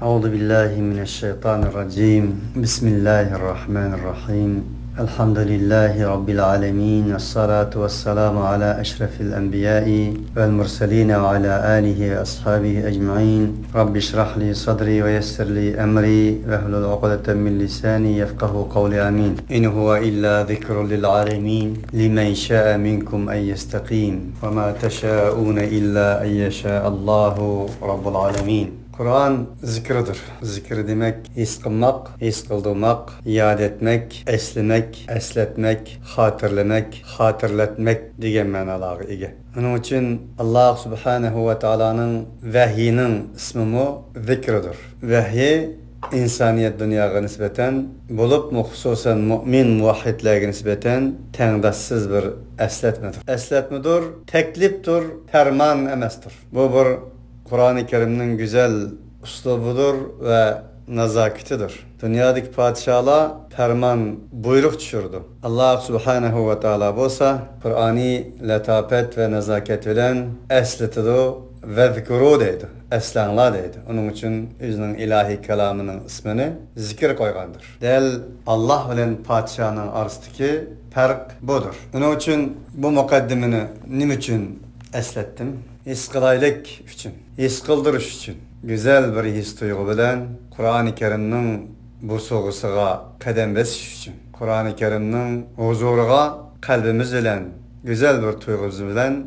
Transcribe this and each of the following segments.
أعوذ بالله من الشيطان الرجيم. بسم الله الرحمن الرحيم. الحمد لله رب العالمين، والصلاة والسلام على أشرف الأنبياء والمرسلين وعلى آله وأصحابه أجمعين. رب اشرح لي صدري ويسر لي أمري واحلل عقدة من لساني يفقه قولي، آمين. إن هو إلا ذكر للعالمين لمن شاء منكم أن يستقيم وما تشاءون إلا أن يشاء الله رب العالمين. Kur'an zikridir. Zikir demek his qilmoq, his qildirmoq, yad etmek, eslemek, esletmek, hatırlamak, hatırlatmak degan ma'nolarga ega. Onun için Allah Subhanahu ve Taala'nın vahyinin ismi zikridir. Vahiy insaniyet dünyaya nisbeten bulup hususan mümin muvahhidlerge nisbeten tengdaşsız bir esletmedir. Esletmedir, tekliftir, ferman emestir. Bu bir Kur'an-ı Kerim'in güzel üslubudur ve nazaketidir. Dünyadaki padişahlar ferman, buyruk düşürdü. Allah Subhanahu ve Teala bolsa Kur'ani letafet ve nezaket bilen esletidi ve zikru deydi. Eslenla deydi. Onun için özünün ilahi kelamının ismini zikir koygandır. Del Allah bilen padişahının arasındaki fark budur. Onun için bu mukaddimini nim için eslettim? His kılaylık için, his kıldırış için. Güzel bir his duygu bilen Kur'an-ı Kerim'nin bu soğusuğa kadem besiş için, Kur'an-ı Kerim'nin huzuruğa kalbimiz bilen, güzel bir duygumuz bilen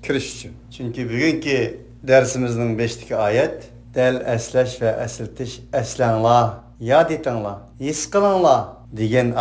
kiriş için. Çünkü bugünkü dersimizin 5'teki ayet, del esleş ve esiltiş, eslenla, yad etinla, his kılınla degan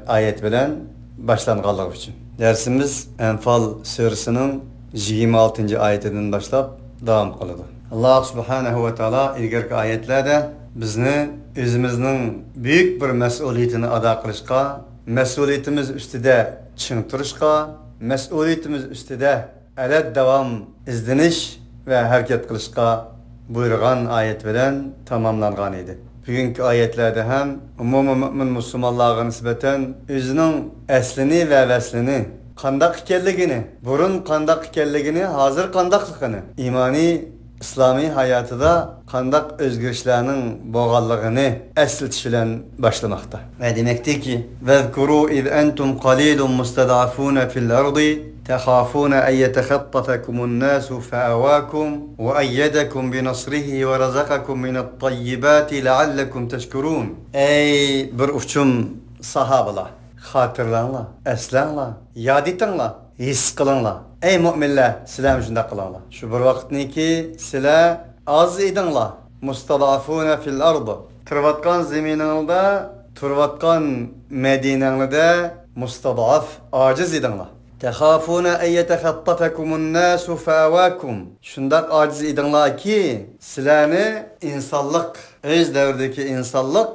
ayet bilen başlanganlığı için. Dersimiz Enfal suresinin 26. Ayetinden başlap devam qiladi. Allah Subhanahu ve Teala ilgirki ayetlerde bizni özümüzün büyük bir mesuliyetini ada qilishga, mesuliyetimiz üstüde çiң turishga, mesuliyetimiz üstüde eled devam izdiniş ve hareket qilishga buyurgan ayet bilen tamamlangan idi. Bugünkü ayetlerde hem umumi mümin Müslümanlarga nisbeten özünün eslini ve veslini, qandaq ekanligini, burun qandaq ekanligini, hozir qandaqligini, imani İslami hayatida qandaq o'zgarishlarning bo'lganligini eslatish bilan boshlamoqda. Va demakdiki, "Vezkuru iz entum qalilun mustad'afuna fil ardi takhafuna an yatakhatafakumun nasu fa'awakum va ayyadakum bi nasrihi va razaqakum minat tayyibati la'allakum tashkurun." Ey bir uchum sahabalar, hatırlanla, eslanla, yad etinglar, his qilinglar. Ey müminler, sizlar shunday qilinglar. Shu bir vaqtniki sizlar az edinglar. Mustadafuna fil ard. Turayotgan zeminingizda, turayotgan Madinangizda mustadaf, aciz edinglar. Takhafuna an yatakhatafakumun nasu fa'awakum. Shunday aciz edinglarki, sizlarni insonlik, o'z davridagi insonlik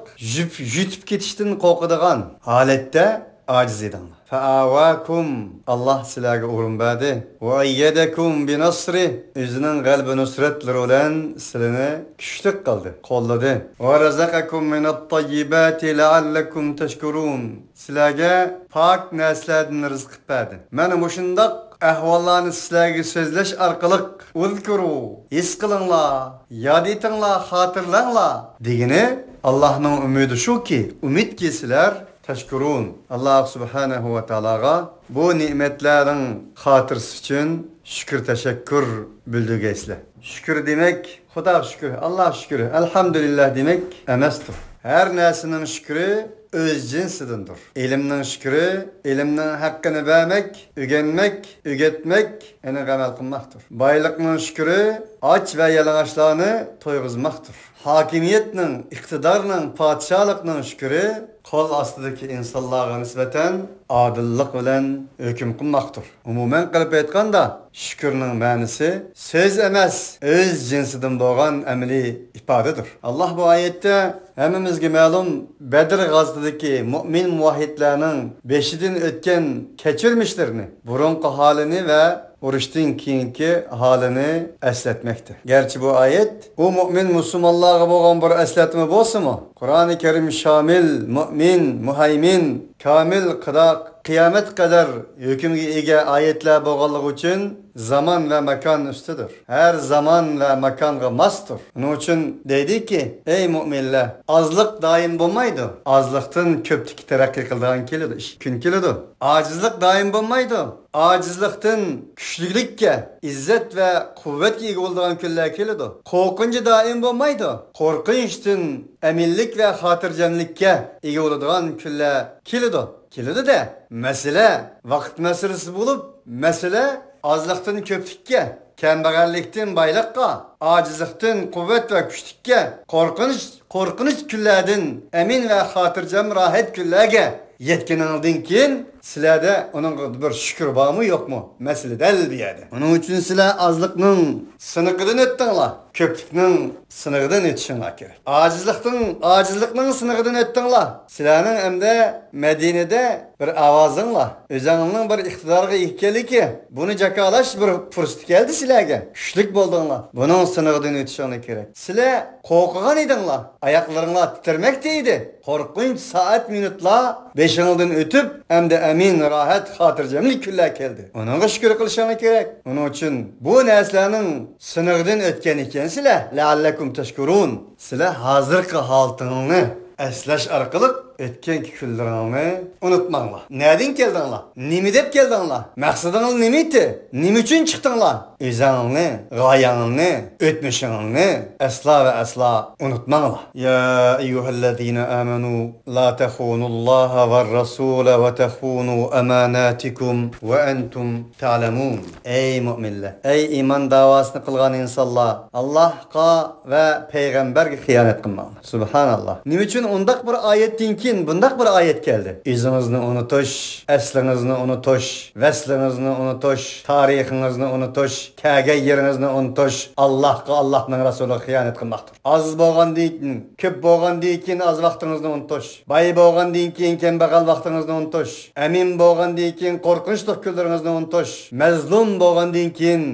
yutib ketishdan qo'rqadigan holatda aciz edinglar. Fa'awakum, Allah sizlarga o'rin berdi. Va ayyadakum bi nasri, o'zining g'alaba nusratlari bilan sizlarni kuchli qildi, qo'lladi. Va razaqakum minat tayyibati la'allakum tashkurun. Sizlarga pok narsalardan rizq berdi. Mana mushundaq ahvollarni sizlarga so'zlash orqali uzkuru, his qilinglar, yod etinglar, xotirlanglar degani Allohning umidi shuki, umidki sizlar tashkurun. Allah Subhanahu ve Taala'ga bu nimetlerin hatırası için şükür teşekkür bildirgeysizler. Şükür demek, Xudo şükür, Allah şükür, elhamdülillah demek emestir. Her nesinin şükrü öz cinsidendir. İlimnin şükrü, ilimnin hakkını vermek, ügenmek, ügetmek, eni amel qilmoqdir. Baylıqның şükrü, aç ve yalang'ochlarni to'yg'izmoqdir. Hakimiyetning, iqtidarning, padişahlıqning şükrü, qo'l ostidagi insonlarga nisbatan adillik bilan hukm qilmoqdir. Umuman qilib aytganda, şükrning ma'nosi so'z emas, o'z jinsidan bo'lgan amaliy ifodadir. Alloh bu oyatda hammamizga ma'lum Badr g'azotidagi mo'min muvahhidlarning beshidan o'tgan kechirmishlarini, burunqi holini va urushdan keyingi holini eslatmoqda. Garchi bu oyat u mo'min musulmonlarga bo'lgan bir eslatma bo'lsa-mu, Qur'oni Karim shomil, mo'min, muhaymin, komil qiyomat qadar hukmga ega oyatlar bo'lganligi uchun zaman ve mekan üstüdür. Her zaman ve makonga mosdir. Uning uchun deydiki, ey mo'minlar, ozliq doim bo'lmaydi. Ozliqdan ko'plik taraqqiy qiladigan keladi, ish kun keladi. Ojizlik doim bo'lmaydi. Ojizlikdan kuchlilikka, izzat va quvvatga ega bo'ladigan kunlar keladi. Qo'rqinchi doim bo'lmaydi. Qo'rqinchdan aminlik va xotirjamlikka ega bo'ladigan kunlar keladi. Keladi-da, masala vaqt masalasi bo'lib, masala ozliqdan ko'plikka, kambag'allikdan boylikqa, ojizlikdan quvvat va kuchlikka, qo'rqinch kunlardan amin va xotirjam rohat kunlarga yetganingdan keyin sizlarda uning bir shukr bormi yo'qmi masala dal bu yerda. Uning uchun sizlar ozliqning siniqidan o'tdinglar, ko'plikning sinig'idan o'tishinglar kerak. Ojizlikning sinig'idan o'tdinglar. Sizlarning hamda Madinada bir ovozinglar, o'zingning bir iqtidorga ekanligi, buni jakolash bir fursat keldi sizlarga. Kuchlik bo'ldinglar. Buning sinig'idan o'tishinglar kerak. Sizlar qo'rqgan edinglar, oyoqlaringlar titrmakda edi. Qo'rqinch soat minutlar beshingdan o'tib, hamda amin, rohat, xotirjamlik kunlar keldi. Uningga shukr qilishinglar kerak. Uning uchun bu narsalarning sinig'idan o'tgan ekansizlar, la'allakum tashkurun. Sizlar hozirgi holatingni eslash orqali o'tgan kunlaringni unutmanglar. Nadan keldinglar? Nima deb keldinglar? Maqsadingiz nima edi? Nima uchun chiqdinglar? O'zingni, g'oyangni, o'tmishingni aslo va aslo unutmanglar. Ya ayyuhallazina amanu la taxunulloha var rasula va taxunu amanatikum va antum ta'lamun. Ey mu'minlar, ey iymon davosini qilgan insonlar, Allohga va payg'ambarga xiyonat qilmanglar. Subhanalloh. Nima uchun undaq bir oyatdan keyin bundaq bir oyat keldi? O'zingizni unutish, aslingizni unutish, vaslingizni unutish, tarixingizni unutish, kelgan yeringizni unutish Allohga, Allohning rasuliga xiyonat qilmoqdir. Oz bo'lgandan keyin, ko'p bo'lgandan keyin oz vaqtingizni unutish, boy bo'lgandan keyin kambag'al vaqtingizni unutish, amin bo'lgandan keyin qo'rqinchli kunlaringizni unutish, mazlum bo'lgandan keyin,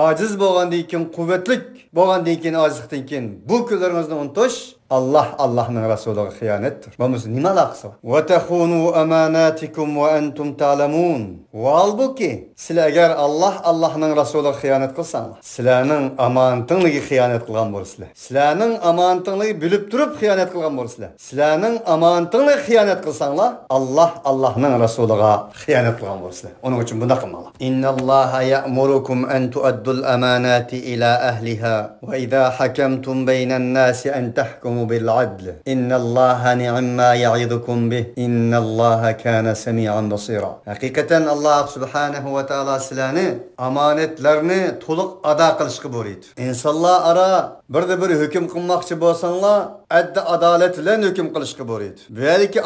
ojiz bo'lgandan keyin, quvvatlik bo'lgandan keyin, ojizlikdan keyin bu kunlaringizni unutish Allah Allah'ın Resulüne xiyonettir. Bo'lmasa nima aloqasi bor? Va taxunu amanatikum va antum ta'lamun. Valbuki sizlar agar Allah Allah'ın Resulüne xiyonat qilsanglar, sizlarning omonatingiga xiyonat qilgan bo'lasizlar. Sizlarning omonatingiga bilib turib xiyonat qilgan bo'lasizlar. Sizlarning omonatingiga xiyonat qilsanglar, Allah Allah'ın Resulüne xiyonat qilgan bo'lasizlar. Uning uchun bunday qilmanglar. Innalloha ya'murukum an tu'addul amanati ila ahliha va idza hakamtum baynan nasi an tahkumu بالعدل إن الله نعم ما يعظكم به إن الله كان سميعا بصيرا. Hakikaten Allah Subhanahu ve Teala sizlarni amanetlerini to'liq ado qilishga buyurdi. İnsanlar ara birde bir hüküm qilmoqchi bo'lsanglar, adda adolat bilan hukm qilishga buyurdi. Bu yerdagi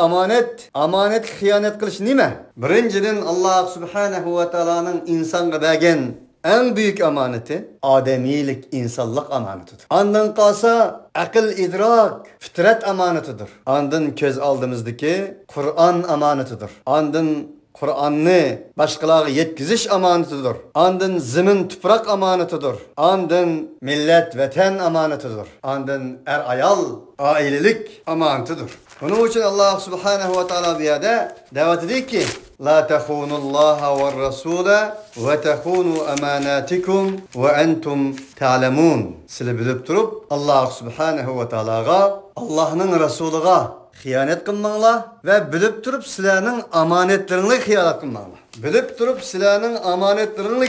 amanet xiyonat qilish nima? Birinchidan Allah Subhanahu ve Teala'nın insonga bergan en büyük amaneti ademilik, insanlık amanetidir. Ondan kalsa akıl, idrak, fitret amanetidir. Ondan köz aldığımızdaki Kur'an amanetidir. Ondan Kur'an'ı başkalarına yetkiziş amanetidir. Ondan zemin, toprak amanetidir. Ondan millet, vatan amanetidir. Ondan ayal, ailelik amanetidir. Bunun için Allah Subhanahu ve Teala bir yerde davet ediyor ki La tahunullaha ve rasule ve tahunu amanatikum ve entum ta'lemun. Sizler bilip durup Allah Subhanahu ve Teala'ya, Allah'ın Resulü'ne xiyonet qilmanglar ve bilip durup sizlerning amanetlerini xiyonet qilmanglar. Bilip durup sizlerning amanetlerini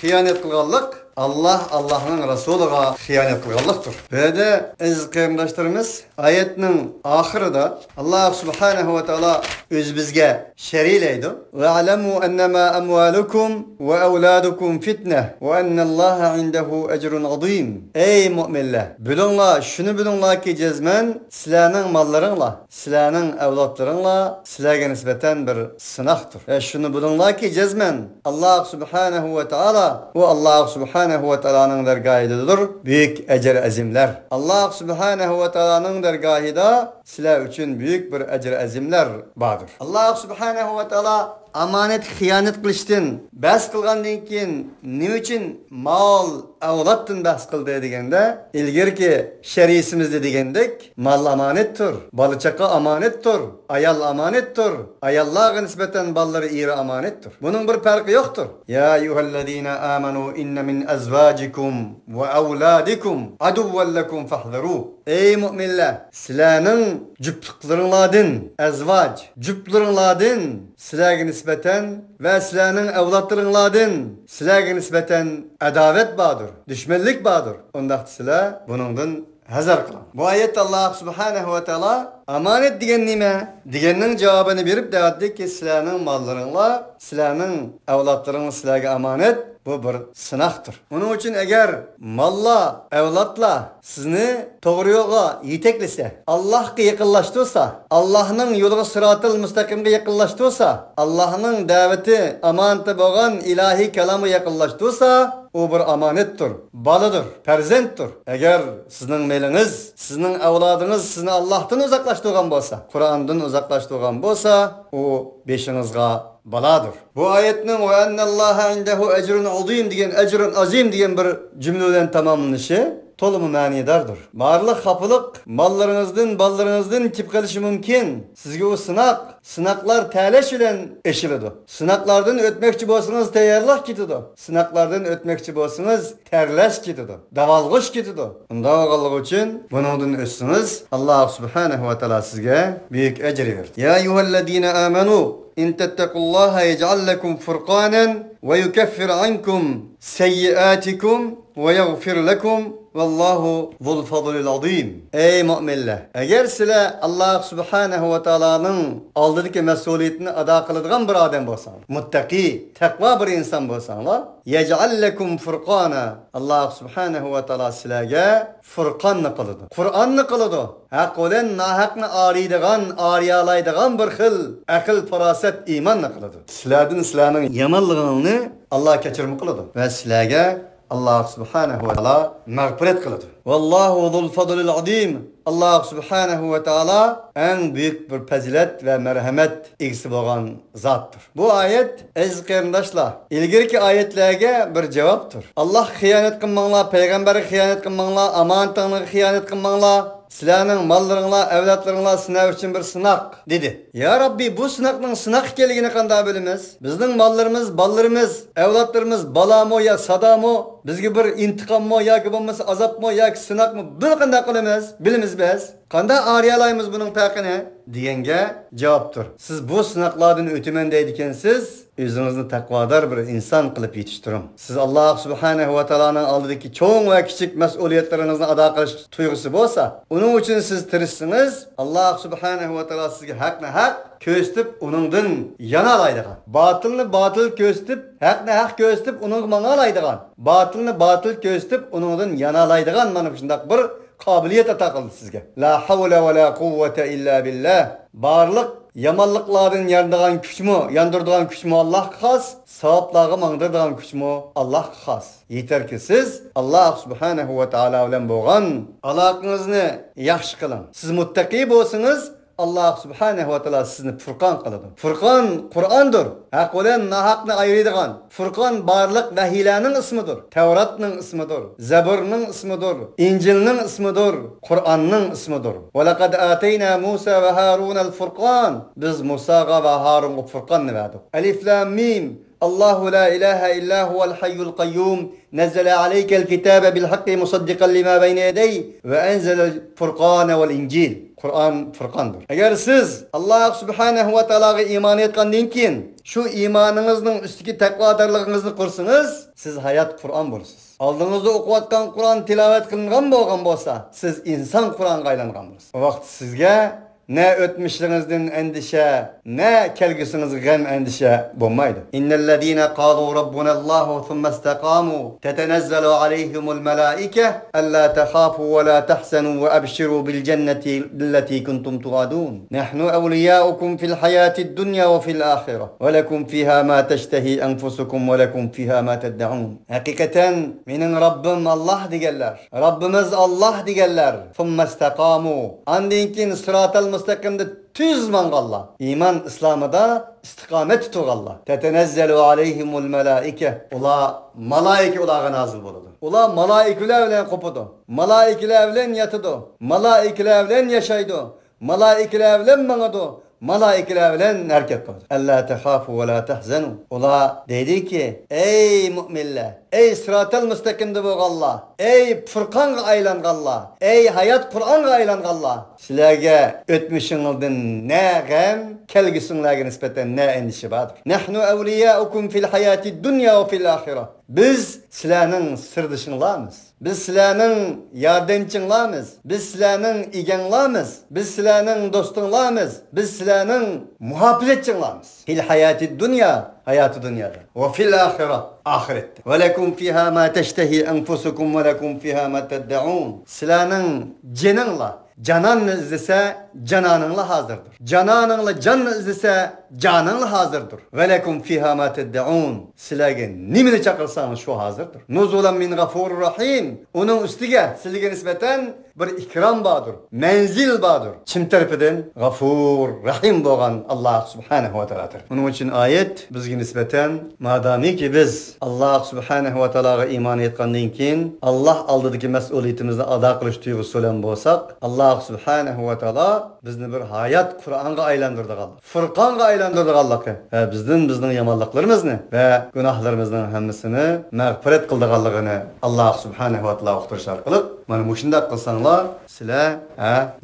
xiyonet qilganlik Allah Allah'ın Resulü'ne xiyonet qilganlikdir. Böyle aziz qarindoshlarimiz, ayetning oxirida Allah Subhanahu ve Teala öz bizga şeriylaydi. Ve alemu ennema amwalukum ve evladukum fitne ve ennallaha indehu ecrun azim. Ey müminler, bilinglar, şunu bilinglar ki cezmen sizlarning mallaringlar, sizlarning evlatlaringlar sizlarga nisbatan bir sınaqdır. Ve şunu bilinglar ki cezmen Allah Subhanahu ve Teala ve Allah Subhanahu ve Teala'nın dergâhidir büyük ecr azimler. Allah Subhanahu ve Teala'nın dergâhida sizler için büyük bir ecr azimler vardır. Allah Subhanahu ve Teala amanet xiyonet qilishdan bas qilgandan keyin nima uchun mol, avlatdan bahs qildi deganda, ilgirki şerisimizde degandek, mal amanettir, balı çaka amanettir, ayal amanettir, ayallarga nisbatan balaları iri amanettir. Bunun bir farkı yoktur. Ya eyyühellezine amenu inne min ezvacikum ve evladikum aduven lekum fahzeru. Ey müminler, sizlerning juftliklaringlardan, azvac, juftlaringlardan sizlarga nisbatan ve sizlerning evlatlaringlardan sizlarga nisbatan adavet bardır, düşmanlık bardır. Ondaqda sizlar buningdan hazar qiling. Bu ayet Allah subhanahu ve teala amanet degan nima deganning javobini berib deyapti-ki, sizlarning mollaringlar, sizlarning avlodlaringiz sizlarga amanet. Bu bir sınaqtır. Onun için eğer malla, evlatla sizni to'g'ri yo'lga yetaklasa, Allohga yaqinlashtirsa, Allohning yo'liga sıratil mustaqimga yaqinlashtirsa, Allohning da'vati, amanati bo'lgan ilahiy kalomga yaqinlashtirsa, u bir amanettir, baladır, perzenttir. Eğer sizning melingiz, sizning avlodingiz sizni Allohdan uzoqlashtirgan bo'lsa, Qur'ondan uzoqlashtirgan bo'lsa, u beshingizga baladır. Bu ayetning ve ennallaha indehu ecrun azim degan, ecrun azim degan bir cümle bilan tamamlanışı to'limi ma'nidardir. Barliq xafaliq mollaringizdan, bolalaringizdan kelib qolishi mumkin. Sizga u sinoq, sinoqlar talash bilan eshiladi. Sinoqlardan o'tmoqchi bo'lsangiz tayyorlik ketadi. Sinoqlardan o'tmoqchi bo'lsangiz terlash ketadi. Davolg'ish ketadi. Unda bo'lganligi uchun buningdan o'tsangiz Alloh subhanahu va taolo sizga buyuk ajr beradi. Ya ayyuhallazina amanu in tattaqullaha yaj'al lakum furqanan ve yukaffir ankum seyyiatikum ve yaghfir lakum vallahu zul fadlil azim. Ey müminler, eğer sizler Allah subhanahu ve teala'nın oldidagi mas'uliyatini ado qiladigan bir odam bo'lsangiz, muttaqi, taqvo bir inson bo'lsanglar, yaj'al lakum furqana, Allah subhanahu ve taolo sizlarga furqonni qiladi. Qur'onni qiladi. Haq bilan nohaqni oriydigan, oriyalaydigan bir xil aql, farosat, iymonni qiladi. Sizlardan sizlarning yomonligini Allah kechirim qiladi va sizlarga Allah subhanahu ve teala mağfiret qiladi. Vallahu zul fadlil azim. Allah subhanahu ve teala en büyük bir fazilet ve merhamet egisi bo'lgan zotdir. Bu ayet aziz qarindoshlar, ilgirki ayetlerge bir javobdir. Allah xiyonet qilmanglar, payg'ambarga xiyonet qilmanglar, amonatinglarga xiyonet qilmanglar. Sizlarning mollaringlar, avlodlaringlar sinov uchun bir sinoq dedi. Ya Rabbi, bu sinoqning sinoq ekanligini qanday bilamiz? Bizning mollarimiz, bolalarimiz, avlodlarimiz balami yo sadomi, bizga bir intiqommi yoki bo'lmasa azobmi yoki sinoqmi, buni qanday qilamiz? Bilamiz biz. Qanday ariyalaymiz buning farqini deganga javobdir. Siz bu sinoqlardan o'taman deydi ekansiz, o'zingizni taqvodor bir inson qilib yetishtiring. Siz Alloh subhanahu va taoloning oldidagi cho'ng va kichik mas'uliyatlaringizni ado qilish tuyg'usi bo'lsa, uning uchun siz tirishsangiz, Alloh subhanahu va taolo sizga haqni haq ko'rsatib, uningdan yana olaydigan, botilni botil ko'rsatib, haqni haq ko'rsatib, uningga manga olaydigan, botilni botil ko'rsatib, uningdan yana olaydigan mana shunday bir qobiliyat ato qildi sizga. La havla va la quvvata illa billah. Barliq yomonliklardan yandirgan kuchmi, yandiradigan kuchmi Allohga xos, savoblarga mangdiradigan kuchmi Allohga xos. Yetarki siz Alloh subhanahu va taolo bilan bo'lgan aloqangizni yaxshi qiling. Siz muttaqi bo'lsangiz, Allah subhanahu va taolo sizni furqon qiladi. Furqon Qur'ondir. Haq bilan nohaqni ayiradigan. Furqon barliq vahiylarning ismidir. Tavratning ismidir, Zaburning ismidir, Injilning ismidir, Qur'onning ismidir. Va laqad atayna Musa va Harun al-furqon. Biz Musoga va Harunga furqonni berdik. Alif lam mim. الله لا إله إلا هو الحي القيوم نزل عليك الكتاب بالحق مصدقا لما بين يديه وأنزل الفرقان والإنجيل. Kur'an furqandır. Eğer siz Allah subhanahu ve teala'ya iman etgandan keyin şu imanınızın üstüki takvadarlığınızı kursanız, siz hayat Kur'an bulursunuz. Aldığınızda okuyatkan Kur'an tilavet kılıngan bolgan bolsa, siz insan Kur'an'a aylangan bulursunuz. O vaqt sizge ne ötmüşlerinizden endişe, ne kelgüsünüz gam endişe bulmaydı. İnnellezîne kâlû rabbunallâhu thumme istekâmû tetenezzelu aleyhimul melâike allâ tehâfû ve lâ tahzenû ve ebşirû bil cenneti alleti kuntum tuadûn. Nahnu evliyâukum fil hayâtid dunya ve fil âhire ve lekum fîhâ mâ teştehî enfusukum ve lekum fîhâ mâ teddeûn. Hakikaten menin Rabbim Allah digenler, Rabbimiz Allah digenler. Thumme istekâmû. Andinkin sıratal müstakimde tüz mangallah. İman İslam'da istikamet tutuğallah. Tetenezzelu aleyhimul melaike. Ula malaike ulağa nazil boludu. Ular malaikalar bilan qo'pidi, malaikalar bilan yatidi, malaikalar bilan yashaydi, malaikalar bilan mangidi, malaikalar bilan harakat qiladi. Alla tahafu ve la tahzanu. Ular deydiki, ey müminler, ey sıratel müstakimde bo'lganlar, ey Furqonga aylanganlar, ey hayot Qur'onga aylanganlar, sizlarga o'tmishingizdan na g'am, kelgusinglarga nisbatan na endisha bordir. Nahnu awliyaukum fil hayati dunya ve fil axirah. Biz sizlarning sirdishinglarmiz. Biz sizlarning yordamchinglarmiz. Biz sizlarning eganglarmiz. Biz sizlarning do'stinglarmiz. Biz sizlarning muhofizatchinglarmiz. Fil hayati dunya, hayati dünyada. Ve fil axirah, ahirette. Ve lekum fiha ma teştehi enfusukum ve lekum fiha ma teddeun. Sizlarning jininglar cananını izlese cananınla hazırdır. Cananınla canını izlese canınla hazırdır. Ve lekum fiha ma teddeun. Sizlerge nimini çakırsanız şu hazırdır. Nuzulan min gafurur rahim. Onun üstüge sizlerge nispeten bir ikram bardır. Menzil bardır. Kim tarafından? Gafur, Rahim bolgan Allah Subhanahu ve Teala'dır. Onun için ayet bizge nispeten madami ki biz Allah Subhanahu ve Teala'ga iman etgandan keyin Allah oldidagi mas'uliyatimizni ado qilish tuyg'usi bilan bo'lsak, Allah Subhanahu ve Teala bizni bir hayat Kur'an'a aylandırdıganlar, Furqonga aylandırdıganlıqı ve bizning yomonliklarimizni ve gunohlarimizning hammasini mağfirat qildiganligini Allah Subhanahu ve Teala uqtirish orqali mana shunday qilsanglar sizlar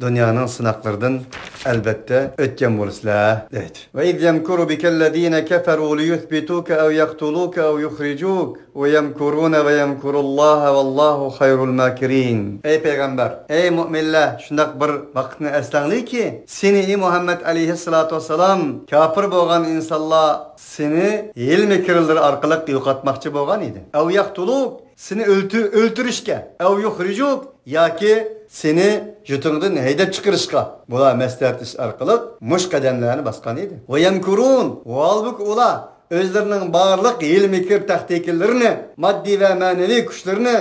dunyoning sinoqlaridan albatta o'tgan bo'lasizlar deydi. Ve iz yemkuru bikellezine keferu liyuthbituka aw yaqtuluka aw yukhrijuk ve yemkuruna ve yemkurullaha vallahu hayrul makirin. Ey peygamber, ey müminler, shunday bir vaqtni eslangliki, seni ey Muhammed aleyhissalatu vesselam kafir bo'lgan insonlar seni ilmi kirildir orqali yo'qotmoqchi bo'lgan edi. Aw yaqtuluk, seni o'ltirishga, aw yukhrijuk yoki seni yurtingdan haydab chiqarishga bular maslahatlash orqali mush qadamlarni bosgan edi. Va yamkurun, valbuk ular o'zlarining barliq ilmi kir taktiklarini, maddiy va ma'naviy kuchlarini,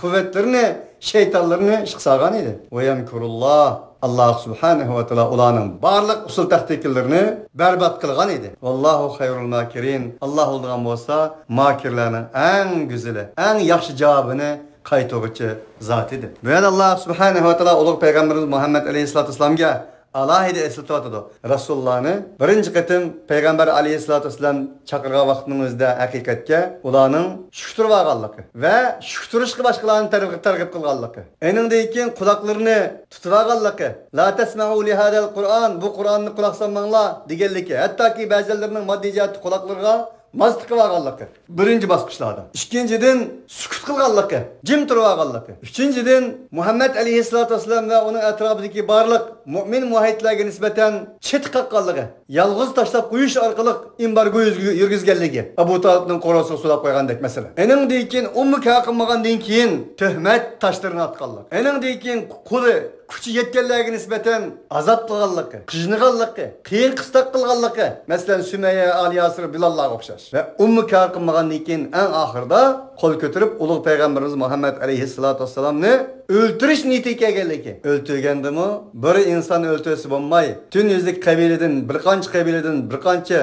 quvvatlarini, şeytanlarını ishga solgan edi. Va yamkurulloh, Allah Subhanahu ve Teala ularning barliq usul taktiklarini barbod qilgan edi. Vallahu hayrul makirin. Allah oldigan bo'lsa, makirlarning eng go'zali, eng yaxshi javobini qaytuvchi zot edi. Bu yerda Allah Subhanahu ve Teala ulug' payg'ambarimiz Muhammad aleyhissalatu vesselamga alohida eslatyotidi. Rasulullohni birinchi qatim payg'ambar aleyhissalatu vesselam chaqirgan vaqtning o'zida haqiqatga ularning shuktirib olganligi va shuktirishga boshqalarni targ'ib qilganligi. Eningdan keyin quloqlarini tutib olganligi, la tasma'u li hadal Qur'on, bu Qur'onni quloq solmanglar deganligi, hattoki ba'zilarining moddiy jihatda quloqlariga mast qilib olganligi birinchi bosqichlarda. Ikkinchidan sukut qilganligi, jim turib olganligi. Uchinchidan Muhammad aleyhissalatu vesselam va uning atrofidagi barliq mu'min muhitlarga nisbatan chet qoqqanligi, yolg'iz tashlab qo'yish orqali embargo yurgizganligi, Abu Talibning qo'rosiga sulab qo'ygandek masalan. Eningdan keyin ummi qilmagandan keyin tuhmat toshlarini otganlik. Eningdan keyin qo'li kuchi yetganlarga nisbatan azob qilganligi, qijniganligi, qiyin qistoq qilganligi, masalan Sumayya, Ali Yasir, Bilallarga o'xshash. Va ummi kor qilmagandan keyin eng oxirida qo'l ko'tarib ulug' payg'ambarimiz Muhammad aleyhissalatu vesselamni o'ltirish niyatiga kelganligi. O'ltirgandimi bir inson o'ltirsa bo'lmay, tun yuzlik qabiladan bir qancha qabiladan bir qancha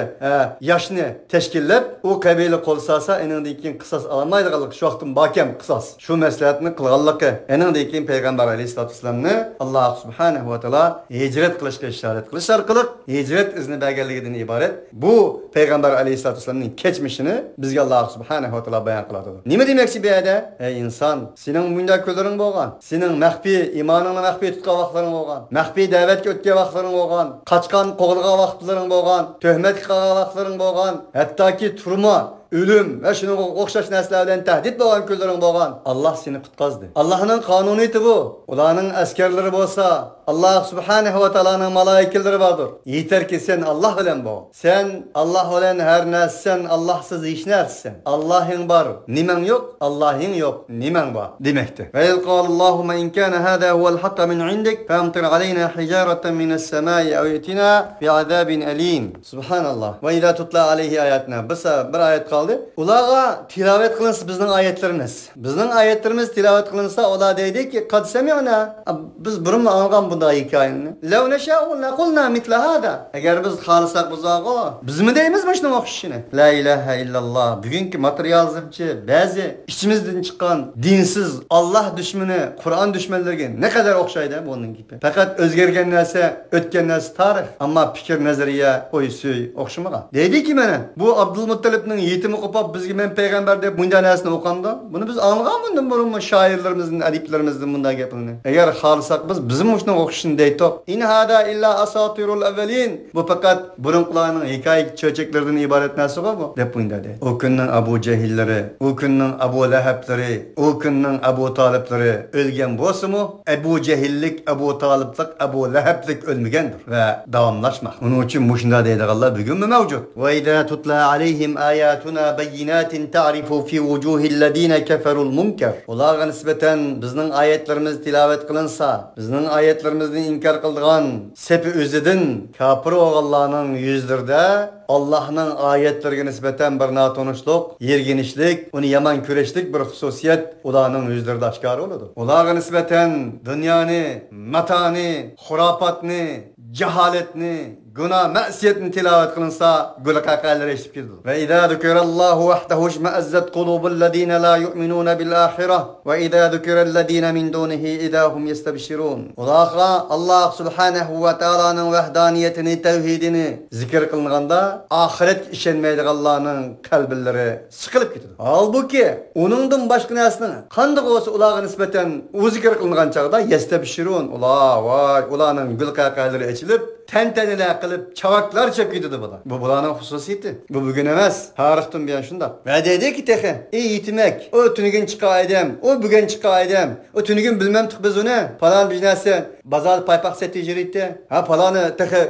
yoshni tashkillab, u qabila qo'l solsa, eningdan keyin qisos olmaydiganlik, shu vaqtdan bakam qisos. Shu maslahatni qilganligi. Eningdan keyin payg'ambar aleyhissalatu vesselamni Allah Subhanahu ve Teala hicret qilishga ishorat qilish orqali hicret izni berganligidan iborat bu payg'ambar aleyhissalatu vesselamning kechmishini bizga Alloh Subhanahu ve Teala bayon qiladi. Nima demoqchi bu yerda? Ey inson, sening bunday kunlaring bo'lgan, sening maxfiy iymoningni maxfiy tutgan vaqtlaring bo'lgan, maxfiy da'vatga o'tgan vaqtlaring bo'lgan, qochgan qo'g'ilgan vaqtlaring bo'lgan, tuhmat qilgan vaqtlaring bo'lgan, hattoki turma, o'lim va shunga o'xshash narsalar bilan tahdid bo'lgan kunlaring bo'lgan. Alloh seni qutqazdi. Allohning qonuniyati bu. Ularning askarlari bo'lsa, Alloh Subhanahu va taoloning malaikalar bordir. Yetarki sen Alloh bilan bo'l. Sen Alloh bilan har narsasan, Allohsiz hech narsasan. Allohing bor, nimang yo'q, Allohing yo'q, nimang bor demakdir. Va yaqul in kana hada huwal haqq min indik famtir alayna hijaratan minas samai aw itina bi'azabin alim. Subhanalloh. Va ila tutla alayhi ayatna. Bisa bir ayat qoldi. qaldi. Ularga tilovat qilinsa bizning oyatlarimiz. Bizning oyatlarimiz tilovat qilinsa ular deydiki, qad sami'na. Biz burun anlagan bunday hikayeni. Lav neşâ'u lekulna mitla hâdâ. Eğer biz xalisak buzağı, biz mi deymiz mi şunun o'xshishini? La ilahe illallah. Bugünkü materyalizmçi bazı içimizden çıkan dinsiz Allah düşmanı, Kur'an düşmanlarına ne kadar o'xshaydi bunun gibi. Fakat özgergen narsa, ötken narsa tarih. Ama fikir nazariye, oy suy o'xshamagan. Deydi ki mana bu Abdülmuttalibning yetimi qo'pab bizga men payg'ambar deb bunday narsani o'qanda, buni biz anglagan bundan burunmi şairlerimizin, adiblerimizin bunday gapini. Eğer xalisak biz bizim shunga o'xshishini deydi. In hada illa asatirul avvalin. Bu fakat burunqilarning hikoya cho'chaklaridan iborat narsa bu deb bunday deydi. O kunning Abu Jahillari, o kunning Abu Lahablari, o kunning Abu Taliblari o'lgan bo'lsa-mu, Abu Jahillik, Abu Taliblik, Abu Lahablik o'lmagandir va davomlashmoq. Uning uchun mushunda deydiganlar bugunmi mavjud. Va idza tutla alayhim ayatuna bayyinatin ta'rifu fi wujuhillazina kafarul munkar. Ularga nisbatan bizning oyatlarimiz tilovat qilinsa, bizning oyatlarimizni inkor qilgan sepi o'zidan kofir o'g'illarning yuzlarida Allah'ın ayetlerine nispeten bir natonuşluk, yergenişlik, onu yaman küreşlik bir hususiyet ularning yüzlerinde aşkar olurdu. Ularga nispeten dünyanı, matanı, hurapatni, cehaletni, günah, masiyetni tilavet kılınsa gül qaqalar eshitib keldi. Ve idza zukirallahu vahdehu ishma'azzat qulubul ladina la yu'minuna bil axirah ve idza zukirallazina min dunihi idza hum yastabşirun. Ularga Allah subhanahu ve taala'nın vahdaniyetini, tevhidini zikr qilinganda ahiret ishonmaydiganlarning qalblari siqilib ketadi. Halbuki uningdan boshqa narsani qanday bo'lsa ularga nisbatan u zikr qilingan chaqda yastabşirun. Ular voy ularning gul qaqalari ochilib tantanalar qilib chavaklar chep ketadi bular. Bu bularning xususiyati. Bu bugun emas, tarixdan buyon shundoq. Va dediki tehi, ey yetmak, o tunigun chiqa edim, o bugun chiqa edim, o tunigun bilmamdiq biz uni. Falon bir narsa bozor paypoq satib yuribdi. Ha faloni tehi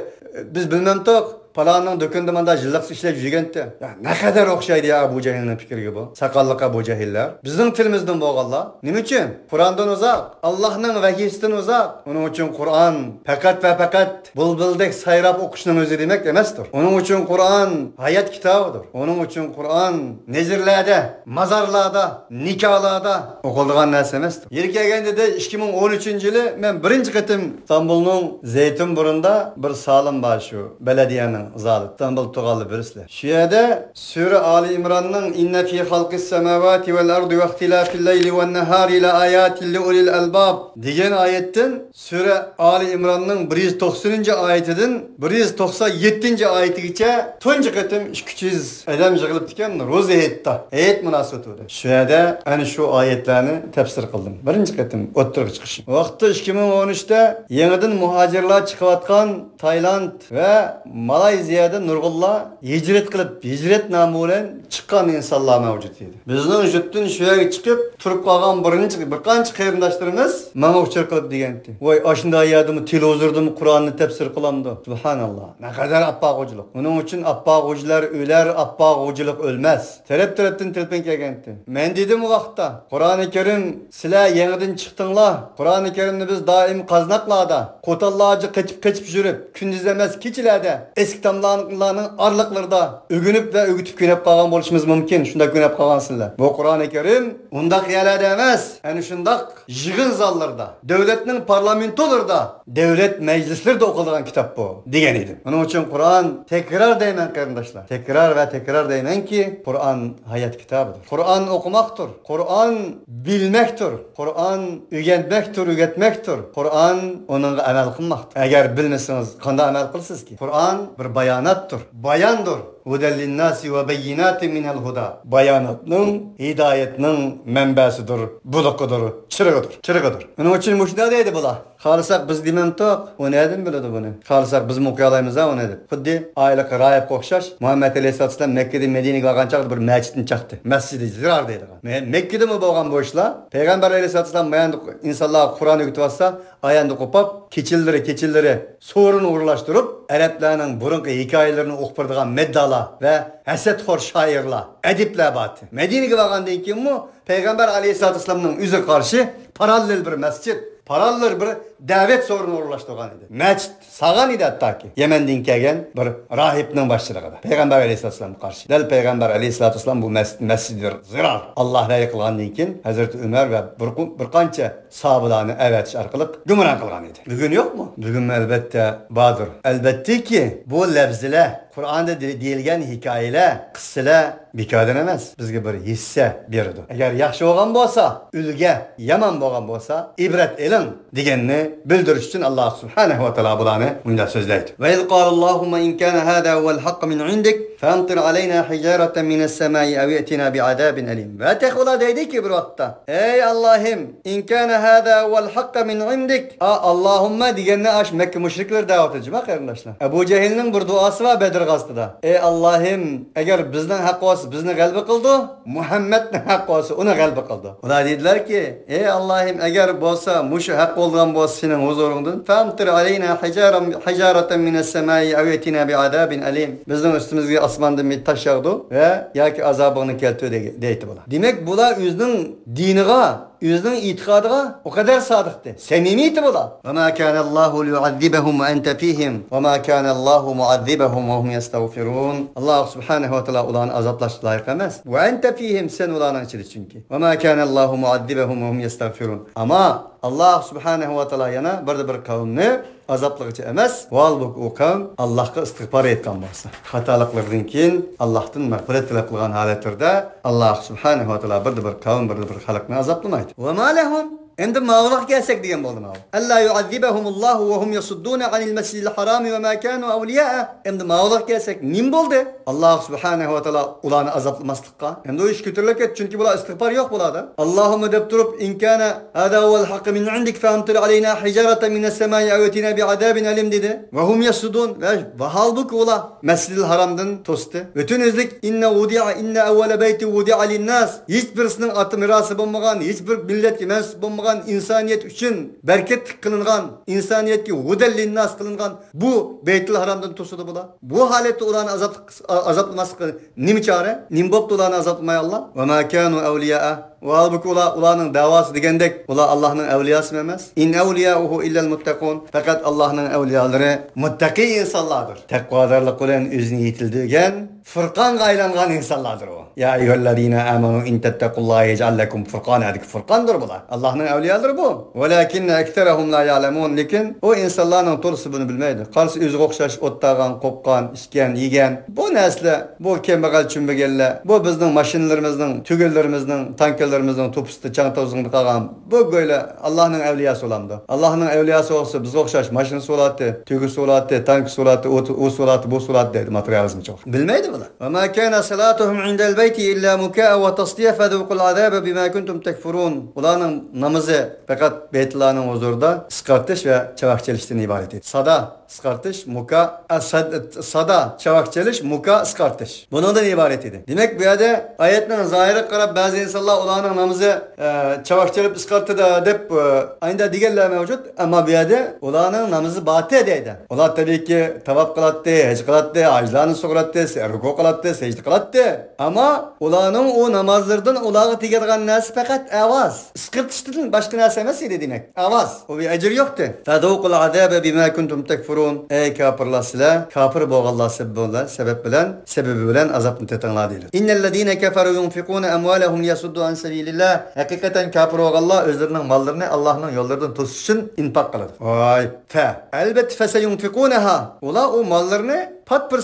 biz bilmamdiq. Falanın dökündü manda jilliq ishlab yurgandi. Ya ne kadar o'xshaydi ya Abu Jahilning fikriga bu. Sakallık Abu Jahillar. Bizning tilimizdan bo'lganlar. Nima uchun? Qur'ondan uzoq, Allohning vahiysidan uzoq. Uning uchun Qur'on faqat va faqat bulbuldek sayrab o'qishning o'zi demak emasdir. Uning uchun Qur'on hayot kitobidir. Uning uchun Qur'on nezirlarda, mazarlarda, nikohlarda o'qiladigan narsa emasdir. Yeri kelganda de 2013-yili men birinchi qatim İstanbulning Zeytinburnu'nda bir salim bor shu belediyenin zalı. İstanbul tuğalı birisler. Şu yerde Sure Ali İmran'ın inne fi halqis semavati vel ardı ve ihtilafil leyli ven nehari la ayatin li ulil albab degan ayetten Sure Ali İmran'ın 190. ayetinden 197. ayetigacha tunji qatim 200 odam yig'ilib ekan ro'za hayitda. Hayit munosabati. Şu yerde ana shu oyatlarni tafsir qildim. Birinchi qatim o'ttirg'i chiqishim. Vaqti 2013'te yangidan muhacirlar chiqayotgan Tayland ve Malayziyada nurg'unlar hicret qilib, hicret nomi bilan chiqqan insonlar mavjud edi. Bizning yurtdan shu yerga chiqib turib qolgan birinchi bir qancha qarindoshlarimiz menga uchur qilib degandi. Voy, ashunday yerdimi, televizordami Qur'onni tafsir qilamdi. Subhanalloh. Naqadar oppoq-o'jilik. Uning uchun oppoq-o'jilar o'lar, oppoq-o'jilik o'lmas. Taraf-tarafdan telefon kelgandi. Men dedim u vaqtda, Qur'oni Karim sizlar yangidan chiqdinglar. Qur'oni Karimni biz doim qaznaqlarda, qo'tallarga qochib-qochib yurib, kunduz emas, kechalarda eski tamlarning arliqlarida o'ginib va o'gitib ko'nab qolgan bo'lishimiz mumkin. Shunda ko'nab qolgansizlar. Bu Qur'oni Karim undaq yerlarda emas, ana shundaq yig'in zallarda, davlatning parlamentolarida, davlat majlislarida o'qiladigan kitob bu degan edim. Buning uchun Qur'on takror deyman qarindoshlar. Takror va takror deymanki, Qur'on hayot kitobidir. Qur'on o'qimoqdir, Qur'on bilmakdir, Qur'on o'rganmakdir, o'rgatmakdir. Qur'on uningga amal qilmoqdir. Agar bilmasangiz qanday amal qilsizki? Qur'on bir bayonatdir, bayondir. Hudellin-nasi ve beyinatin minel huda. Bayanatның, hidayetning menbasidir, buluqudur, chirig'idir, chirig'idir. Buning uchun mushunda deydi bular. Xalisak biz demamtoq, u nerdan biladi buni? Xalisak biz o'qiy olamiz ha uni deb. Xuddi oyliq royibga o'xshash Muhammad alayhissalom Makkadan Madinaga borgan chaqda bir masjidni chaqdi. Masjidi Zirar deydi. Makkadami bo'lgan bu ishlar? Payg'ambar alayhissalom mayanda insonlarga Qur'on o'rgatib ayanda qo'pab, kechillari so'rini o'rlashtirib, arablarning burunqi hikoyalarini o'qib beradigan meddalar ve hasadxo'r şairlar, edipler batı. Medine'ye vargandan keyin mu Peygamber Aleyhisselatü Vesselam'ın yüzü karşı paralel bir mescid. Paralel bir davet sorunu uğraştırgan idi. Mescid sağan idi hatta ki. Yemen'den kelgen bir rahipnin başçılığıda. Peygamber aleyhisselatü vesselam karşı. Del Peygamber aleyhisselatü vesselam bu mescidir. Zirar. Allah vahiy qilgandan keyin Hazreti Ömer ve bir qancha sahabelarni evet arqılıq gümran qilgan idi. Bugün yok mu? Bugün elbette vardır. Elbette ki bu lefzile Kur'an'da deyilgen hikayeler, kıssalar bekordan emas. Bizga bir hisse berdi. Agar yaxshi bo'lgan bo'lsa, ulga, yomon bo'lgan bo'lsa, ibrat eling deganni bildirish uchun Alloh subhanahu va taolo bularni bunday so'zlaydi. Va iz qalallahu in kana hada huwal haqq min indik famtir alayna hijaratan minas samai aw i'tina bi'adabin alim. Va tequla deydiki bir vaqtda: Ey Allahim, in kana hada huwal haqq min indik. Allahumma deganni ash Makka mushriklar da'vat etdi, qarindoshlar. Abu Jahilning bir duosi var Bedr g'azotida. Ey Allahim, agar bizning haqq bo'lsa bizni g'alaba qildi, Muhammadning haqqi bo'lsa uni g'alaba qildi. Ular dedilarki, ey Allahim, agar bo'lsa mushu haq bo'lgan bo'lsa sening huzuringdan, famtir alayna hijaratan minas samai aw i'tina bi'adabin alim. Bizning ustimizga osmondan bir tosh yog'di va yoki azobingni keltir deydi bular. Demak, bular o'zining diniga, o'zining e'tiqodiga o qadar sodiqdi, samimiydi bular. Va ma kana Allohu liyu'azzibahum va anta fihim va ma kana Allohu mu'azzibahum va hum yastagfirun. Alloh subhanahu va taolo ularni azoblashga loyiq emas. Va anta fihim, sen ularning ichida chunki. Va ma kana Allohu mu'azzibahum va hum yastagfirun. Ammo Alloh subhanahu va taolo yana bir qavmni azoblig'icha emas, valbuki u qavm Allohga istig'for etgan bo'lsa, xatoliqlardan keyin Allohdan mag'firat tilab qilgan holatlarda Alloh subhanahu va taolo bir qavm, bir xalqni azoblamaydi. Va ma lahum Endi mavluq gelsek degan bo'ldi mavluq. Alla yu'azzibahumullohu va hum yasudduna anil masjidil harami va ma kanu awliya'a. Endi mavluq gelsek nim bo'ldi? Alloh subhanahu va taolo ularni azoblamaslikqa. Endi u ish ko'tarilib ketdi, chunki bular istig'for yo'q bo'ladi. Allohumma deb turib, in kana hada huval haqqu min indik famtir alayna hijaratan minas samai aw itina bi'adabin alim dedi. Va hum yasuddun va halbuki ular Masjidil Haramdan to'sdi. Butun o'zlik inna wudi'a inna awwala bayti wudi'a lin-nas. Hech birisining oti merosi bo'lmagan, hech bir millatga mansub bo'lmagan insaniyet üçün bereket kılıngan, insaniyetki hudellinnas kılıngan bu Beytül Haram'dan tosudu bu da. Bu halette ulanı azaplaması nim çare? Nim boptu ulanı azaplamaya Allah? Ve ma kanu evliya'a. Ve halbuki ulanın davası degendek ula Allah'ın evliyası mı emas? İn evliyauhu illel muttakun. Fakat Allah'ın evliyaları muttaki insanlardır. Tekvadarlık bilen özünü yetildirgen, furkanga aylangan insanlardır o. Ya eyyühellezine amenu in tettekullaha yec'al lekum furkana. Furkandır bular. Allah'ın evliyaları bu. Velakinne ekserehum la ya'lemun. Lekin o insanların to'risi bunu bilmaydi. Qarshi o'ziga o'xshash o'ttag'an, qo'pqan, ichgan, yegan. Bu narsalar, bu kambag'al tushunmaganlar, bu bizning mashinalarimizning, tugunlarimizning, tanklarimizning to'pisida chang to'zingda qolgan. Bu go'yla Allohning evliyasi bo'lamdi. Allohning evliyasi bo'lsa bizga o'xshash mashinasi bo'ladi, tugisi bo'ladi, tankisi bo'ladi, u bo'ladi, bu bo'ladi deydi materializm cho'q. Bilmaydi bular. Va ma kana salatuhum indal bayti illa mukaa va tasdiya fadhuqul azaba bima kuntum takfurun. Ularning namozi faqat Beytullahning huzurida isqartish va chavak chelishdan iborat edi. Sada isqartish, muka, sada chavak chelish, muka isqartish. Bundan iborat edi. Demak, bu yerda oyatning zohiriga qarab ba'zi insonlar ularning namozi chavak chelib isqartdi deb ayni deganlar mavjud, ammo bu yerda ularning namozi batil deydi. Ular tabiiyki tavof qiladi, haj qiladi, hajlarni sug'uradi, ruku qiladi, sajda qiladi. Ammo ularning u namozlaridan ularga tegadigan narsa faqat ovoz. Isqirtishdan boshqa narsa emas edi demak. Ovoz. U bir ajr yo'qdi. Fadhuqul azaba bima kuntum takfurun. Ey kafirlar, sizlar kafir bo'lganlar sebep bilan, sebebi bilan azobni tetinglar deyiladi. Innellezine kafaru yunfiquna amwalahum liyasuddu an sabilillah. Haqiqatan kafir bo'lganlar o'zlarining mollarini Allohning yo'llaridan to'sish uchun infoq qiladi. Voy, fa albat fasayunfiqunaha. Ular u mollarini pat bir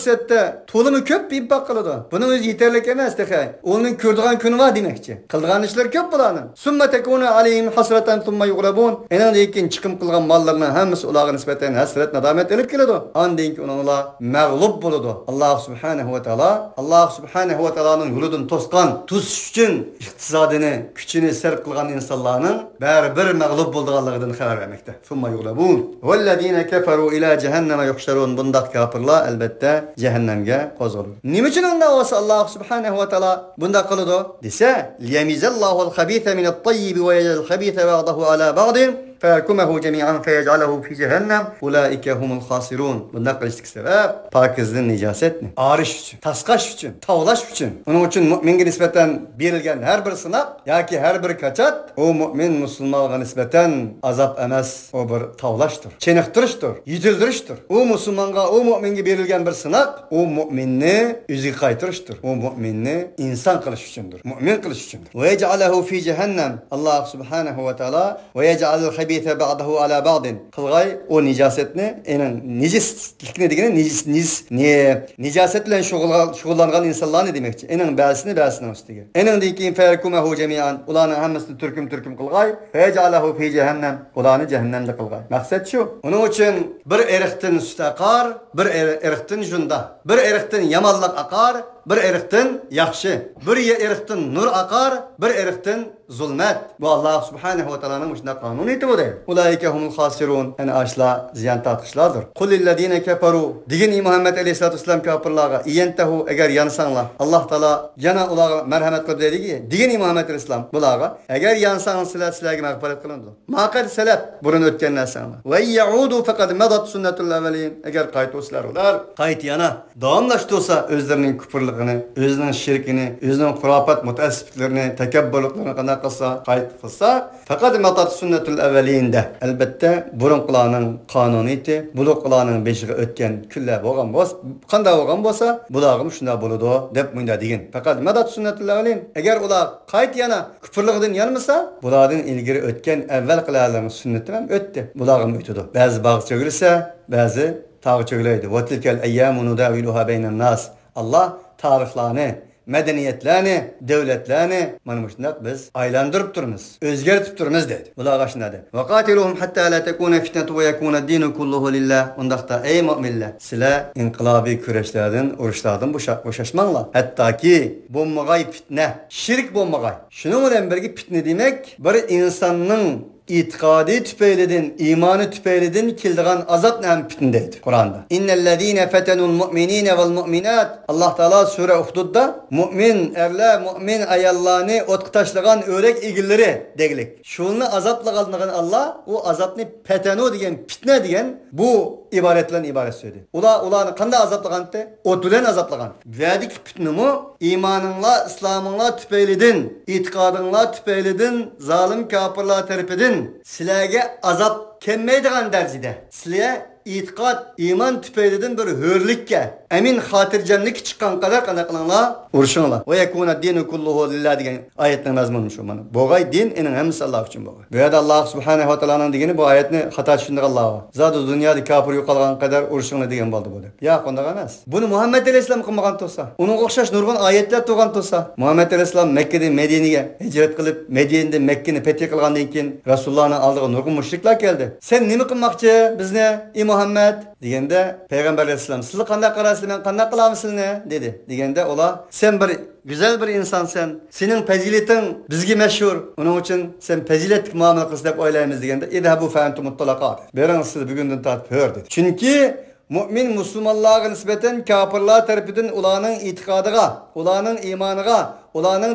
to'limi ko'p infoq qiladi. Buning o'zi yetarli emas dehay. Uning ko'rdigan kuni bor demakchi. Qilgan ishlar ko'p bularning. Summa takuna alayhim hasratan thumma yughlabun. Endan keyin chiqim qilgan mollarining hammasi ularga nisbatan hasrat, nadomat elib keladi. Andan keyin ular mag'lub bo'ladi. Alloh subhanahu va taolo, Alloh subhanahu va taoloning yo'lidan to'sgan, to'sish uchun iqtisodini, kuchini sarf qilgan insonlarning baribir mag'lub bo'lganligidan xabar bermoqda. Summa yughlabun. Vallazina kafaru ila jahannama yuhsharun. Bundaq kafirlar albatta cehennemge qo'zg'aladi. Nima uchun unda bo'lsa Alloh subhanahu va taolo bunda qiladi desa, liyamizallohul xabisa minat tayyib va yaj'al xabisa ba'dahu ala ba'din فيركمه جميعا فيجعله في جهنم أولئك هم الخاسرون. Bundaq qilishlik sabab pokizdan nijosatni arish uchun, tasqash uchun, tavlash uchun. Uning uchun mo'minga nisbatan berilgan har bir sinoq yoki har bir kachat u mo'min musulmonga nisbatan azob emas, u bir tavlashdir, chiniqtirishdir, yetildirishdir. U musulmonga, u mo'minga berilgan bir sinoq u mo'minni o'ziga qaytarishdir, u mo'minni inson qilish uchundir, mo'min qilish uchundir. Va yaj'aluhu fi jahannam. Alloh subhanahu va taolo va yaj'alul khabitha ba'dahu ala ba'din qilg'ay u nijosatni, ening nejislikni degani nijosat bilan shug'ullangan insonlarni demoqchi. Ening ba'zisini ba'zisining ustiga. Eningdan keyin farkumahu jami'an, ularning hammasini turkum-turkum qilg'ay, fayaj'aluhu fi jahannam, ularni jahannamda qilg'ay. Maqsad shu. Uning uchun bir eriqdan sut aqar, bir eriqdan junda, bir eriqdan yomonlik aqar, bir eriqdan yaxshi, bir eriqdan nur aqar, bir eriqdan zulmat. Bu Alloh subhanahu va taoloning shunday qonuniyati bu deydi. Ulaika humul xosirun. Ana ashla ziyon tortishlardir. Qul lillazina kafaru degan Muhammad alayhisolatu vasallam kofirlarga iyantahu agar yansanglar, Alloh taolo yana ularga marhamat qilib deydiki, degan Muhammad alayhisalom bularga agar yansanglar sizlar sizlarga mag'firat qilindi. Maqad salaf burun o'tgan narsanglar. Va yaudu faqad madat sunnatul avvalin. Agar qaytuvsizlar ular qayt yana davomlashtirsa o'zlarining kufrligini, o'zining shirkini, o'zining xurofat mutaassiblarini, takabburliklarini qanday qilsa, qayt qilsa, faqat matat sunnatul avvalinda albatta burunqilarning qonuniyati, bularning beshiga o'tgan kunlar bo'lgan bo'lsa, qanday bo'lgan bo'lsa, bularga shunday bo'ladi deb bunday degan. Faqat matat sunnatul avvalin. Agar ular qayt yana kufrligidan yanmasa, bulardan ilgari o'tgan avval qilarning sunnati ham o'tdi. Bularga o'tadi. Ba'zi bog' cho'gilsa, ba'zi tog' cho'gilaydi. Va tilkal ayyamu nudawiluha baynan nas. Alloh tarixlarni, madaniyatlarni, davlatlarni mana shunday biz aylantirib turmiz, o'zgartib turmiz dedi. Bularga shunday dedi. Va qatiluhum hatta la takuna fitnatu va yakuna ad-dinu kulluhu lillah. Undaqda ey mu'minlar, sizlar inqilobiy kurashlardan, urushlardan bo'shashmanglar. Hattoki bo'lmag'ay fitna, shirk bo'lmag'ay. Shuning bilan birga fitna demak, bir insonning itiqadi tüpeylidin, imanı tüpeylidin kildigan azap nem fitne deydi Kur'an'da. İnnellezîne fetenul mu'minîne vel mu'minat. Allah Teala Sure Uhdud'da mümin erler, mümin ayallarını otqa tashlagan örek egilleri degilik. Şunu azaplağan Allah o azapni petenu degan fitne degan bu ibaret bilan ibaret söyledi. Ularni qanday azaplagandı? Ot bilan azaplagan. Verdik fitnemi imanınla, İslamınla tüpeylidin, itiqadınla tüpeylidin, zalim kafirlar tarafidin sizlarga azob kelmaydigan darajada sizlarga e'tiqod, iymon tufaylidan bir hurlikka, amin xotirjamlik chiqqan qadar qanday qilinglar? Urushinglar. Va yakuna dinu kulluhu lillah degan oyatning mazmuni shu mana. Bo'g'ay din ening hammasi Alloh uchun bo'g'ay. Bu yerda Alloh subhanahu va taoloning degani bu oyatni xato tushundiganlar bor. Zodi dunyoda kofir yo'qolgan qadar urushinglar degan bo'ldi bu deb. Yo'q, unday emas. Buni Muhammad alayhisalom qilmagan tursa, uningga o'xshash nurg'un oyatlar turgan tursa, Muhammad alayhisalom Makkadan Madinaga hijrat qilib, Madinadan Makkani fath qilgandan keyin Rasulullohning oldiga nurg'un mushriklar keldi. Sen nima qilmoqchi bizni ey Muhammad deganda payg'ambar alayhissalom sizni qanday qarasizlar, men qanday qilaman sizni dedi. Deganda ular sen bir güzel bir insansan, sening fazilating bizga mashhur, uning uchun sen fazilatli muomala qilsa deb o'ylaymiz deganda idhabu fa antum mutlaqa. Bering siz bugundan tortib hur dedi. Chunki mümin musulmonlarga nisbatan kofirlar tarafidan ularning e'tiqodiga, ularning iymoniga, ularning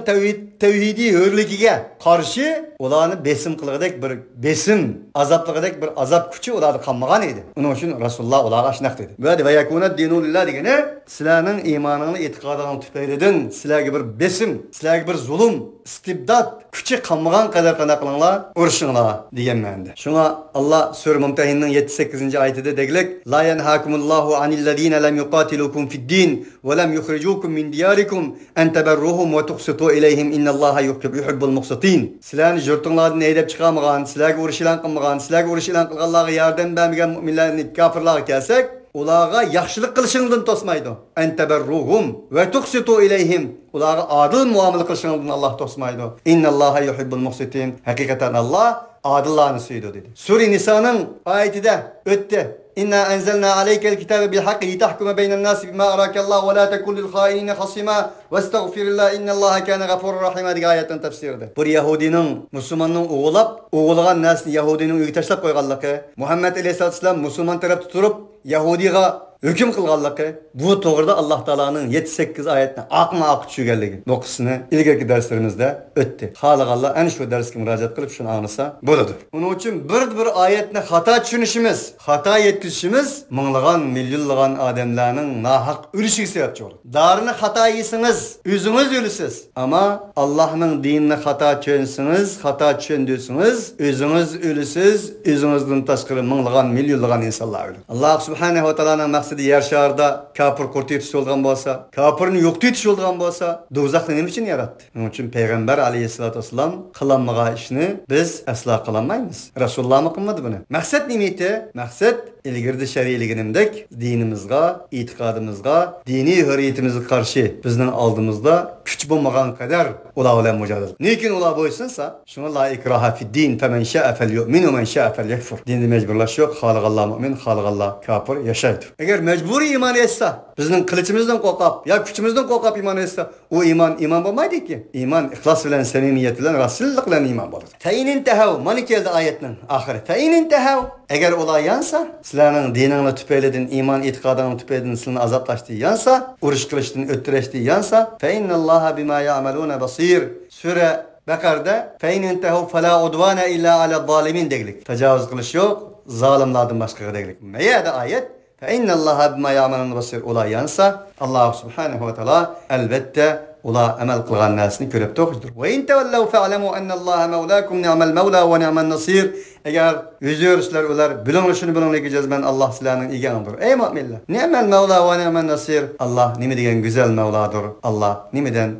tavhidiy hurligiga qarshi ularni besim qilg'idek bir besim, azoblig'idek bir azob kuchi ularda qolmagan edi. Uning uchun Rasululloh ularga shunday dedi. Va yakuna dinu lillah degani sizlarning iymoningni, e'tiqodingni tufaylidan sizlarga bir besim, sizlarga bir zulm, istibdod kuchi qolmagan qadar qanday qilinglar, urushinglar degan ma'noda. Shunga Alloh sura Mumtahinning 78-oyatida degilik: La yanhakumullohu anil ladina lam yuqatilukum fid-din va lam yukhrijukum min diyarikum an tabarruhum va tuqsitu ilayhim innalloha yuhibbul muqsitin. Sizlarni yurtinglardan haydab chiqarmagan, sizlarga urush e'lon qilmagan, sizlarga urush e'lon qilganlarga yordam bermagan mu'minlarni kofirlarga kelsak, ularga yaxshilik qilishingdan to'smaydi. An tabarruhum va tuqsitu ilayhim. Ularga adil muomala qilishingdan Alloh to'smaydi. Innalloha yuhibbul muqsitin. Haqiqatan Alloh adillarni suydi dedi. Sura Nisoning oyatida o'tdi. İnna enzelna aleykel kitabe bil hakkı litahkume beynen nasi bima arakallah ve la tekun lil hainine hasima ve estağfirillah innallaha kana gafurur rahima degan oyatning tafsirida. Bir Yahudining musulmonning o'g'lab, o'g'lagan narsani Yahudining uyiga tashlab qo'yganligi, Muhammad alayhisolatu vasallam musulmon tarafda turib Yahudiga hukm qilganligi, bu to'g'rida Alloh taoloning 7-8 oyatni oqma-oq tushirganligi bu qismini ilgari darslarimizda o'tdi. Xohlaganlar ana shu darsga murojaat qilib shuni anglasa bo'ladi. Uning uchun bir oyatni xato tushunishimiz, xato yetkazishimiz minglagan, millionlagan odamlarning nohaq o'lishiga sababchi bo'ladi. Dorini xato yesangiz, o'zingiz o'lasiz. Ammo Allohning dinini xato tushunsangiz, xato tushundirsangiz, o'zingiz o'lasiz, o'zingizdan tashqari minglagan, millionlagan insonlar o'ladi. Alloh subhanahu va taoloning maqsadi yer sharida kofir qurtitish bo'lgan bo'lsa, kofirni yo'qitish bo'lgan bo'lsa, do'zaxni nima uchun yaratdi? Shuning uchun payg'ambar alayhissalatu vassalam qilolmagan ishni biz aslo qilolmaymiz. Rasulullohmi qilmadi buni. Maqsad nima edi? Maqsad ilgirdi şeriyliginimdek dinimizga, itiqadımızga, dini hürriyetimizge qarşı bizning oldimizda kuch bo'lmagan qadar ular bilan mujodala. Lekin ular bo'ysunsa, shunga la ikraha fi din, faman sha'a falyu'min va man sha'a falyakfur. Dinni majburlash yo'q, xohlaganlar mu'min, xohlaganlar kofir yashaydi. Agar majburiy iymon etsa, bizning qilichimizdan qo'rqib yo kuchimizdan qo'rqib iymon etsa, u iymon iymon bo'lmaydiki. Iymon ixlos bilan, samimiyat bilan, rasullik bilan iymon bo'ladi. Fa in intahav, mana keldi oyatning oxiri. Fa in intahav, agar ular yansa, sizlarning diningni tufaylidan, iymon e'tiqodingni tufaylidan sizlarni azoblashdi yansa, urush qilishdan o'ttirishdi yansa, fa innalloha bima ya'maluna basir. Sura Baqarda fa in intahu fala udwana illa ala zalimin dedik. Tajovuz qilish yo'q, zolimlardan boshqaga dedik. Mayada oyat fa innalloha bima ya'maluna basir. Ular yansa, Alloh subhanahu va taolo albatta ular amal qilgan narsani ko'rib turibdir. Va in tavallaw fa'lamu annalloha mawlakum ni'mal mawla va ni'man nasir. Agar yuz o'risizlar ular bilinglar shuni bilinglarki, jazman Alloh sizlarning egandir. Ey mu'minlar, ni'mal mawla va ni'man nasir. Alloh nima degan go'zal mavladir. Alloh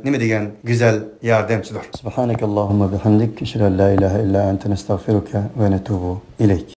nima degan go'zal yordamchidir. Subhanakallohumma bihamdik, ashhadu an la ilaha illa anta, nastag'firuka va natubu ilayk.